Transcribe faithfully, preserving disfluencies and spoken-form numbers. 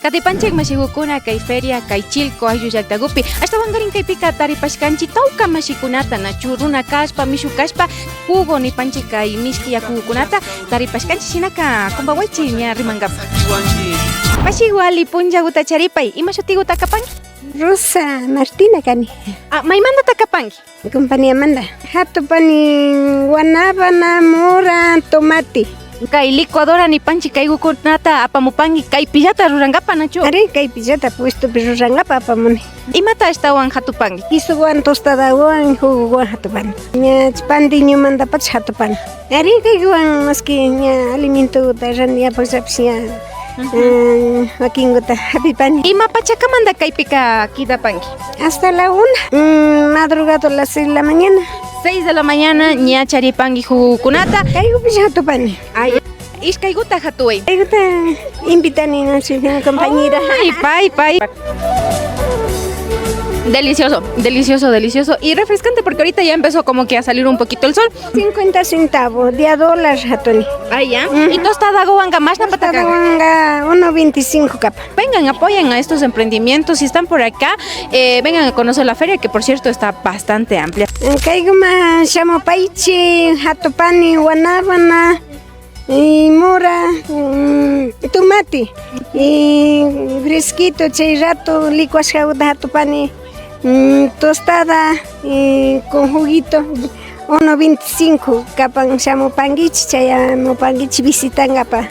Katipanchik mashigukuna kay feria, kay Chilco ayllu llaktagupi. Ashtawankarin kaypika taripashkanchik tawka mashikunata, nachu, runa kashpa, mishu kashpa, jugo nipanchik kay mishki yakukunata taripashkanchik, shinaka kumpawaychik ña rimankapa. Mashigu, alli punllaguta charipay, ima shutiguta kapanki? Rosa Martina kani. Ah, maymantata kapanki? Compañíamanta. Hatupani guanábana, mora, tomate. Kay licuadora nipanchik kaygukunata apamupanki kaypillata rurankapa, nachu? Ari, kaypillata puestopi rurankapa apamuni. Imata ashtawan hatupanki? Quesowan, tostadawan, jugowan hatupani. Ña pandiñomantapacha hatupani. Ari, kaywan maski ña alimentota rantiyapallapish ña, eh, wakinkuta hapipani. Ima pachakamanta kaypika kidapanki? Hasta la una, mm, madrugada las seis de la mañana. Seis de la mañana ña charipanki jugukunata. Kaygupish hatupani. Ay, ishkayguta hatuway. Kayguta invitani, no sé, compañera. Ay, pay, pay. Delicioso, delicioso, delicioso y refrescante porque ahorita ya empezó como que a salir un poquito el sol. Cincuenta centavos, diez dólares hatuni. Ah, ya. Ujú. Y tostadaguwanka mashnapata kapan? Tostadawanka uno veinticinco kapan. Vengan, apoyen a estos emprendimientos. Si están por acá, eh, vengan a conocer la feria, que por cierto está bastante amplia. Kayguman shamupaychik, hatupani guanábana, y mora, mm, tomate, y fresquito, chay rato licuashkaguta hatupani, mm, tostada, y con juguito, uno veinticinco kapan, shamupankichik, chayamupankichik visitankapa.